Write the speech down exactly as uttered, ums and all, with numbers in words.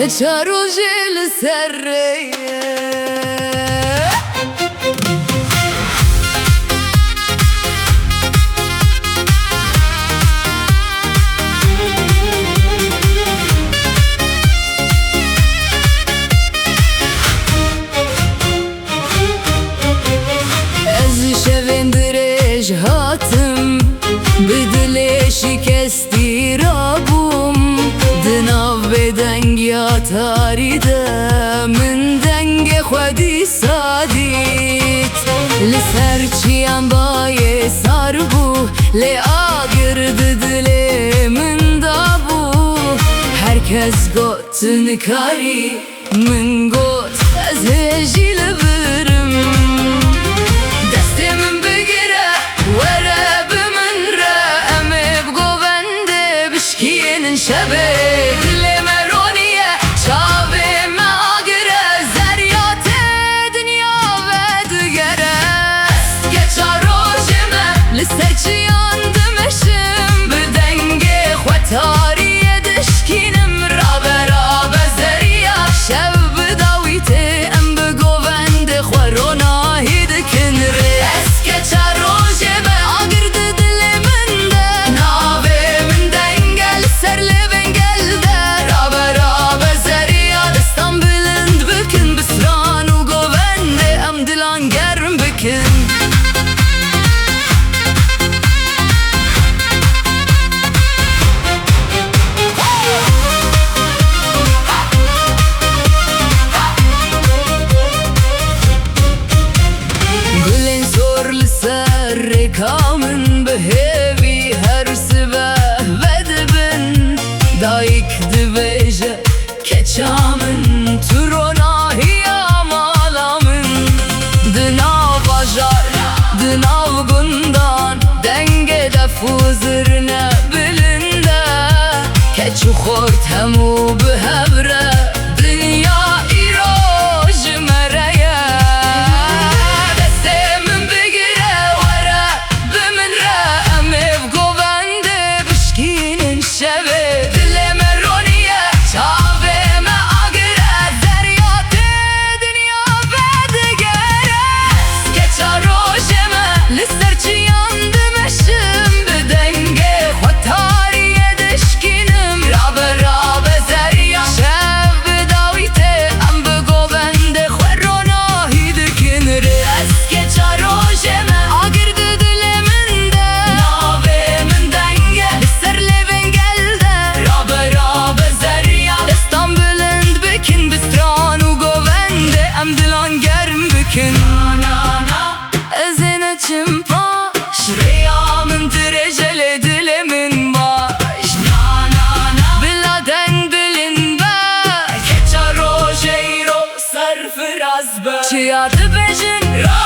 Çar rojê li ser rê ye. Ez şevên dirêj hatim, bi dilê şikestî rabûm. Di nav bêdengiya tarî de min dengê xwe dîsa dît. Li ser çiyan bayê sar bû, lê agir di dilê min dabû. Her kes got, tu nikarî. Min got, ez hê jî li vir im. Destê min bigire, were bi min re, em ê bi govendê bişkînin şevê. Dilê me roniye, çavê me agir e, zerya tê dinya vedigere. Ez keça rojê me, li ser çiyan dimeşim, bi dengê xwe tariyê dişkînim. Rabe, rabe zeriya, şev bi dawî tê, em bi govendê xwe ronahî dikin rê. Ez keça rojê me, agir di dilê min de, navê min deng e li ser lêvên gel de. Rabe, rabe zeriya, destan bilind bikin, bi stran û govendê em dilan germ bikin. Gulên sor li ser rêka min bi hêvî her sibeh vedibin. Dayik dibêje, keça min, tu ronahiya mala min. Di nav bajar, di nav gundan, dengê def û zirne bilind e. Keç û xort hemû bi hev re, dinya îro ji me re ye. Destê min bigire, were bi min re, em ê bi govendê bişkînin şevê. Dilê me roniye, çavê me agir e, zerya tê dinya vedigere. Ez keça rojê me, li ser çiyan dimeşim, bi dengê xwe tariyê dişkînim. Rabe, rabe zeriya, şev bi dawî tê, em bi govendê xwe ronahî dikin rê. Ez keça rojê me, agir di dilê min de, navê min deng e li ser lêvên gel de. Rabe, rabe zeriya, destan bilind bikin, bi stran û govendê em dilan germ bikin. Na, na, na. Ez ê neçim paş, rêya min dirêj e, lê dilê min baş. Na, na, na. Bila deng bilind be, keça rojê îro serfiraz be. Çiya dibêjin, ra